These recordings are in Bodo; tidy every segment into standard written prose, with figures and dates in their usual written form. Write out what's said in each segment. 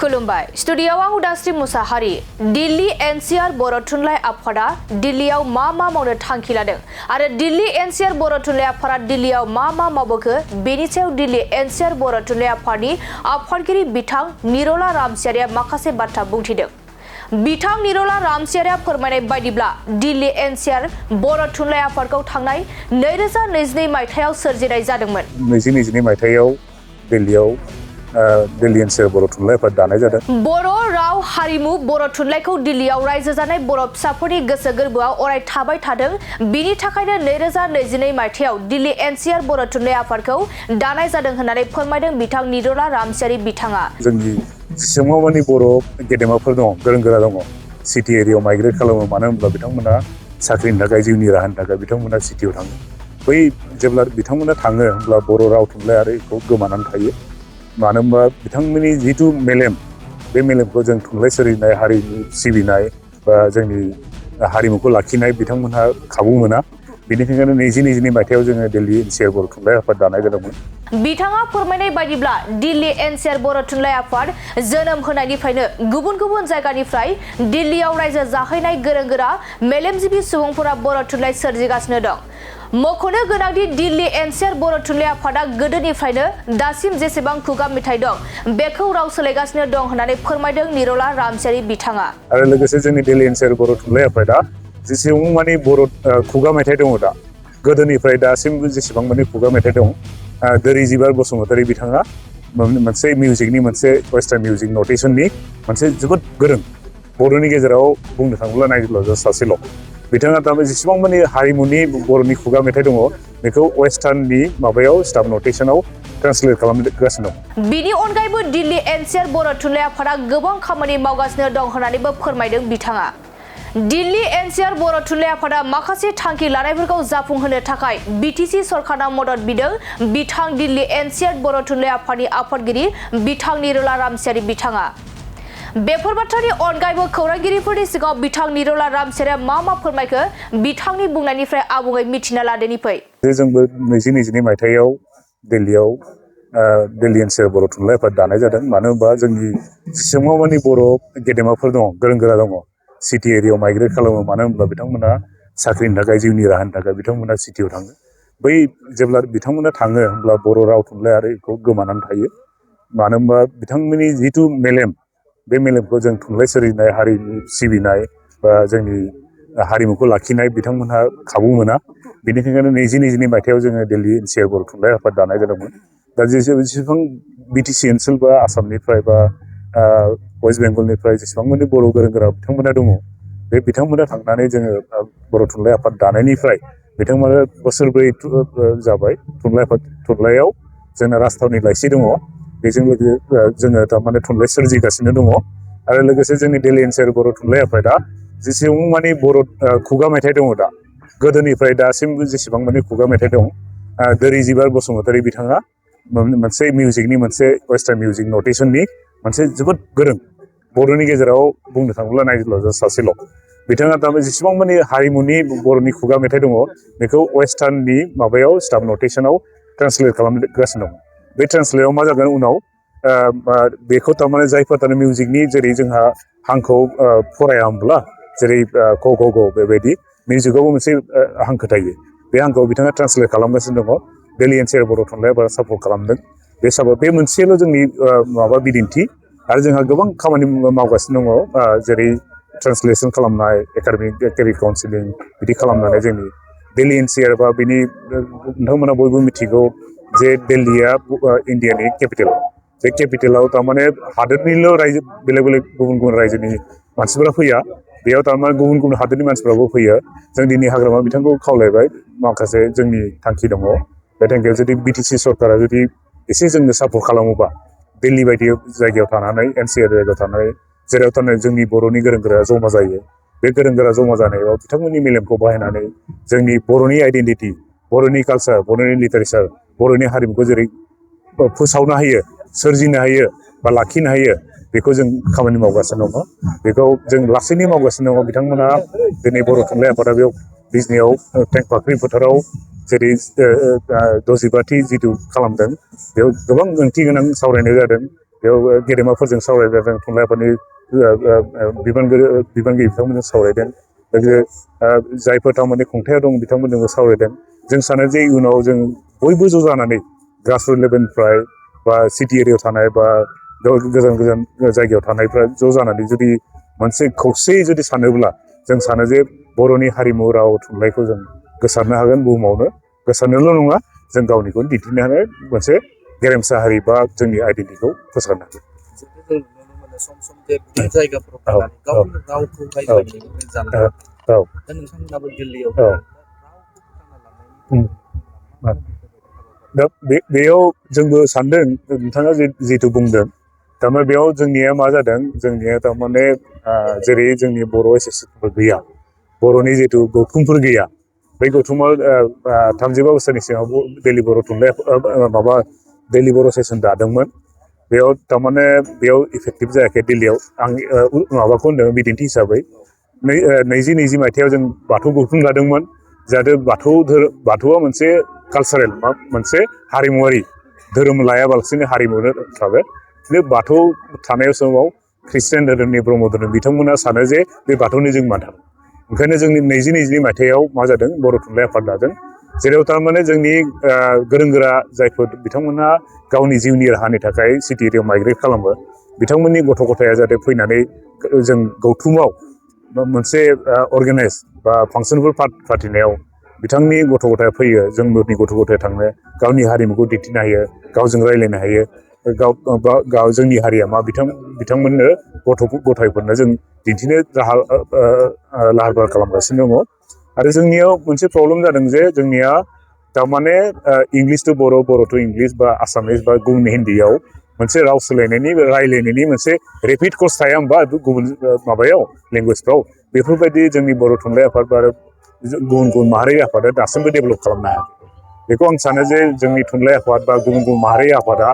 खुलुमबाय स्टुडियोआव आं उदास्रि मुसाहारि दिल्ली एनसीआर बर'थ थुनलाइ आफादा दिल्लीयाव मा मावनो थांखि लादों आरो दिल्ली एनसीआर बर'थ थुनलाइ आफादा दिल्लीयाव मा मावबोखो बेनि सायाव दिल्ली एनसीआर बर'थ थुनलाइ आफादनि आफादगिरि बिथां निरला रामसियारिया माखासे बाथ्रा बुंथिदों। बिथां निरला रामसियारिया फोरमायनाय बायदिब्ला दिल्ली एनसीआर बर'थ थुनलाइ आफादखौ थांनाय 2022 मायथाइयाव सोरजिनाय जादोंमोन। 2022 मायथाइयाव दिल्लीयाव दिल्ली एनसीआर बर'थ थुनलाइ आफाद दानाय जादों। बर' राव हारिमु बर'थ थुनलाइखौ दिल्लीयाव रायजो जानाय बर' फिसाफोरनि गोसो गोरबोआव अराय थाबाय थादों। बिनि थाखायनो 2022 मायथाइयाव दिल्ली एनसीआर बर'थ थुनलाइ आफादखौ दानाय जादों होननानै फोरमायदों बिथां निरला रामसियारि बिथाङा। जोंनि जेसेबां मानि बर' गेदेमाफोर दं, गोरों गोरा दङ, सिटी एरियायाव माइग्रेट खालामो। मानो होनब्ला बिथांमोना साख्रिनि थाखाय, जिउनि राहानि थाखाय बिथांमोना सिटीयाव थाङो। बै जेब्ला बिथांमोना थाङो होनब्ला बर' राव थुनलाइ आरो बेखौ गोमानानै थायो। मानो होनबा बिथांमोननि जिथु मेलेम, बे मेलेमखौ जों थुनलाइ सोरजिनाय, हारिमु सिबिनाय बा जोंनि हारिमुखौ लाखिनाय बिथांमोनहा खाबु मोना। बेनिखायनो 2022 मायथाइयाव जोङो दिल्ली एनसीआर बर' थुनलाइ आफाद दानाय जादोंमोन। बिथाङा फोरमायनाय बायदिब्ला दिल्ली एनसीआर बर' थुनलाइ आफाद जोनोम होनायनिफ्रायनो गुबुन गुबुन जायगानिफ्राय दिल्लीयाव रायजो जाहैनाय गोरों गोरा मेलेमजिबि सुबुंफोरा बर' थुनलाइ सोरजिगासिनो दं। मख'नो गोनांदि दिल्ली एनसीआर बर' थुनलाइ आफादा गोदोनिफ्रायनो दासिम जेसेबां खुगा मेथाइ दं बेखौ राव सोलायगासिनो दं होननानै फोरमायदों निरला रामसियारि बिथाङा। आरो लोगोसे जोंनि दिल्ली एनसीआर बर' थुनलाइ आफादा जेसेबां मानि बर' खुगा मेथाइ दङ, दा गोदोनिफ्राय दासिमबो जेसेबां मानि खुगा मेथाइ दं, दोरैजिबार बसुमतारी बिथाङा मोनसे मिउजिकनि, मोनसे वेस्टार्न मिउजिक नटेसननि मोनसे जोबोद गोरों। बर'नि गेजेराव बुंनो थाङोब्ला नायब्ला सासेल'। बिथाङा थारमाने जेसेबां मानि हारिमुनि बर'नि खुगा मेथाइ दङ बेखौ वेस्टार्ननि माबायाव स्टाफ नटेसनाव ट्रान्सलेट खालामगासिनो दं। बिनि अनगायैबो दिल्ली एनसीआर बर' थुनलाइ आफादा गोबां खामानि मावगासिनो दं होननानैबो फोरमायदों बिथाङा। दिल्ली एनसीआर बर' थुनलाइ आफादा माखासे थांखि लानायफोरखौ जाफुंहोनो थाखाय बीटीसी सरकारनाव मदद बिदों बिथां दिल्ली एनसीआर बर' थुनलाइ आफादनि आफादगिरि बिथां निरला रामसियारि बिथाङा। बेफोर बाथ्रानि अनगायैबो खौरांगिरिफोरनि सिगाङाव बिथां निरला रामसियारिया मा फोरमायखो बिथांनि बुंनायनिफ्राय आबुङै मिथिना लादोनि फै। जोंबो 2022 मायथाइयाव दिल्लीयाव दिल्ली एनसीआर बर' थुनलाइ आफाद दानाय जादों। मानो होनबा जोंनि जेसेबां मानि बर' गेदेमाफोर दङ, गोरों गोरा दङ, सिटी एरियायाव माइग्रेट खालामो। मानो होनब्ला बिथांमोना साख्रिनि थाखाय, जिउनि राहानि थाखाय बिथांमोना सिटीयाव थाङो। बै जेब्ला बिथांमोना थाङो होनब्ला बर' राव थुनलाइ आरो बेखौ गोमानानै थायो। मानो होनबा बिथांमोननि जिथु मेलेम, बे मेलेमखौ जों थुनलाइ सोरजिनाय, हारिमु सिबिनाय बा जोंनि हारिमुखौ लाखिनाय बिथांमोनहा खाबु मोना। बेनिखायनो 2022 मायथाइयाव जोङो दिल्ली एनसीआर बर' थुनलाइ आफाद दानाय जादोंमोन। दा जेसेबां बीटीसी ओनसोल बा आसामनिफ्राय बा वेस्ट बेंगलनिफ्राय जेसेबां मानि बर' गोरों गोरा बिथांमोना दङ, बे बिथांमोना थांनानै जोङो बर' थुनलाइ आफाद दानायनिफ्राय बिथांमोना बोसोरब्रै जाबाय। थुनलाइयाव जोंना राजथावनि लाइसि दङ। बेजों लोगोसे जोङो थारमाने थुनलाइ सोरजिगासिनो दङ। आरो लोगोसे जोंनि दिल्ली एनसीआर बर' थुनलाइ आफादा जेसेबां मानि बर' खुगा मेथाइ दङ, दा गोदोनिफ्राय दासिमबो जेसेबां मानि खुगा मेथाइ दं, दोरैजिबार बसुमतारी बिथाङा मोनसे मिउजिकनि, मोनसे वेस्टार्न मिउजिक नटेसननि मोनसे जोबोद गोरों। बर'नि गेजेराव बुंनो थाङोब्ला नायब्ला सासेल'। बिथाङा थारमाने जेसेबां मानि हारिमुनि बर'नि खुगा मेथाइ दङ बेखौ वेस्टार्ननि माबायाव स्टाफ नटेसनाव ट्रान्सलेट खालामगासिनो दं। बे ट्रान्सलेटआव मा जागोन उनाव बेखौ थारमाने जायफोर थारमाने मिउजिकनि, जेरै जोंहा हांखौ फराया होमब्ला, जेरै क ख ग बेबायदि मिउजिकआवबो मोनसे हांखो थायो। बे हांखोआव बिथाङा ट्रान्सलेट खालामगासिनो दङ। दिल्ली एनसीआर बर' थुनलाइ आफादा सापर्ट खालामदों। बे मोनसेल' जोंनि बिदिन्थि। आरो जोंहा गोबां खामानि मावगासिनो दङ, जेरै ट्रान्सलेसन खालामनाय, एकाडेमिक काउन्सिलिं बिदि खालामनानै जोंनि दिल्ली एनसीआर बा बिनि नोंथांमोना बयबो मिथिगौ जे दिल्लीया इण्डियानि केपिटेल। बे केपिटेलाव थारमाने हादोरनिल' रायजो, बेलेग बेलेग गुबुन गुबुन रायजोनि मानसिफोरा फैया। बेयाव थारमाने गुबुन गुबुन हादोरनि मानसिफ्राबो फैयो। जों दिनै हाग्रामा बिथांखौ खावलायबाय, माखासे जोंनि थांखि दङ। बे थांखियाव जुदि बीटीसी सरकारा जुदि एसे जोंनो सापर्ट खालामोबा, दिल्ली बायदि जायगायाव थानानै, एनसीआर जायगायाव थानानै, जेराव थानानै जोंनि बर'नि गोरों गोरा जमा जायो, बे गोरों गोरा जमा जानायाव बिथांमोननि मेलेमखौ बाहायनानै जोंनि बर'नि आइडेन्टिटि, बर'नि कालचार, बर'नि लिटारेचार, बर'नि हारिमुखौ जेरै फोसावनो हायो, सोरजिनो हायो बा लाखिनो हायो, बेखौ जों खामानि मावगासिनो दङ। बेखौ जों लासैनो मावगासिनो दङ। बिथांमोना दिनै बर' थुनलाइ आफादा बेयाव बिजनियाव टेंकपाख्रि फोथाराव जेरै 65थि जिथु खालामदों, बेयाव गोबां ओंथि गोनां सावरायनाय जादों। बेयाव गेदेमाफोरजों सावरायदों थुनलाइ आफादनि बिबानगिरि बिथांमोनजों सावरायदों लोगोसे जायफोर थारमाने खुंथायाव दं बिथांमोनजोंबो सावरायदों जों सानो जे इयुनाव जों बयबो ज' जानानै ग्रासरुट लेभेलनिफ्राय बा सिटि एरियायाव थानाय बा गोजान गोजान जायगायाव थानायफ्रा ज' जानानै जुदि मोनसे खौसेयै जुदि सानोब्ला जों सानो जे बर'नि हारिमु राव थुनलाइखौ जों गोसारनो हागोन बुहुमावनो गोसारनोल' नङा जों गावनिखौ दिन्थिनो हानाय मोनसे गेरेमसा हारि बा जोंनि आइडेन्टिटिखौ फोसाबनो हागोन। जों नुनो मोनो सम सम जे गुबुन जायगाफोराव थांनानै गावनि रावखौ रायज्लायनायनिफ्राय जानगार दा नोंथांमोनाबो दिल्लीयाव रावखौ फोथांना लानायनि दा बेयाव जोंबो सानदों नोंथाङा जिहेतु बुंदों थारमाने बेयाव जोंनिया मा जादों जोंनिया थारमाने जेरै जोंनि बर' एस'सियेसनफोर गैया बर'नि जिहेतु गौथुमफोर गैया बै गौथुमाव 35 बोसोरनि सिगाव दिल्ली बर' थुनलाइ दिल्ली बर' सेसन दादोंमोन बेयाव थारमाने बेयाव इफेक्टिभ जायाखै दिल्लीयाव आं माबाखौ होनदों बिदिन्थि हिसाबै 2020 मायथाइयाव जों बाथौ गौथुम लादोंमोन जाहाथे बाथौआ मोनसे कालसारेल मोनसे हारिमुवारि धोरोम लायाबालासिनो हारिमुनो थाबाय बे बाथौ थानाय समाव ख्रिस्टियान धोरोमनि ब्रह्म धोरोम बिथांमोना सानो जे बे बाथौनि जों मानथार ओंखायनो जोंनि 2020 मायथाइयाव मा जादों बर' थुनलाइ आफाद दादों जेराव थारमाने जोंनि गोरों गोरा जायफोर बिथांमोनहा गावनि जिउनि राहानि थाखाय सिटि एरियायाव माइग्रेट खालामो बिथांमोननि गथ' गथाया जाहाथे फैनानै जों गौथुमाव मोनसे अर्गेनाइज बा फांसनफोर फाथिनायाव बिथांनि गथ' गथाया फैयो जोंनि गथ' गथाया थांनो गावनि हारिमुखौ दिन्थिनो हायो गावजों रायज्लायनो हायो गाव जोंनि हारिया मा बिथांमोननो गथ' गथायफोरनो जों दिन्थिनो लाहार फाहार खालामगासिनो दङ आरो जोंनियाव मोनसे प्रब्लेम जादों जे जोंनिया थारमाने इंलिस टु बर' टु इंलिस बा आसामिस बा गुबुन हिन्दीयाव मोनसे राव सोलायनायनि रायलायनायनि मोनसे रेपिड कर्स थाया होमबा गुबुन माबायाव लेंगुवेजफ्राव बेफोरबायदि जोंनि बर' थुनलाइ आफाद बा गुबुन गुबुन माहारि आफादा दासिमबो डेभेलप खालामनो हायाखै बेखौ आं सानो जे जोंनि थुनलाइ आफाद बा गुबुन गुबुन माहारि आफादा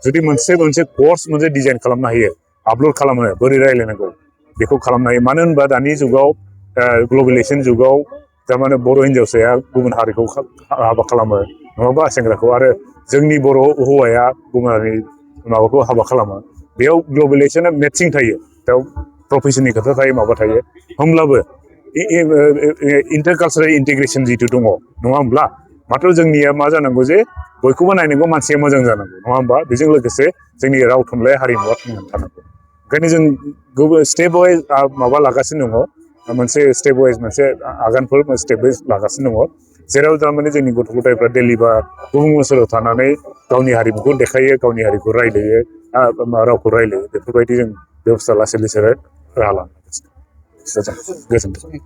जुदि मोनसे कर्स मोनसे डिजाइन खालामनो हायो आपल'ड खालामो बोरै रायलायनांगौ बेखौ खालामनो हायो मानो होनबा दानि जुगाव ग्लबेलाइजेसन जुगाव थारमाने बर' हिन्जावसाया गुबुन हारिखौ हाबा खालामो नङाबा सेंग्राखौ आरो जोंनि बर' हौवाया गुबुन हारिनि माबाखौ हाबा खालामो बेयाव ग्लबेलाइजेसना मेटसिं थायो बेयाव प्रफेसननि खोथा थायो माबा थायो होमब्लाबो इन्टारकालचारेल इन्टिग्रेसन जिथु दङ नङा होमब्ला माथ्र' जोंनिया मा जानांगौ जे बयखौबो नायनांगौ मानसिया मोजां जानांगौ नङा होमबा बेजों लोगोसे जोंनि राव थुनलाइ हारिमुवा थांनानै थानांगौ ओंखायनो जों स्टेप वाइज माबा लागासिनो दङ मोनसे स्टेप वाइज मोनसे आगानफोर स्टेप वाइज लागासिनो दङ जेराव थारमाने जोंनि गथ' गथायफ्रा दिल्ली बा गुबुन ओनसोलाव थानानै गावनि हारिमुखौ देखायो गावनि हारिखौ रायलायो रावखौ रायलायो बेफोरबायदि जों बेबस्था लासै लासै राहा लानांगासिनो गोजोन्थों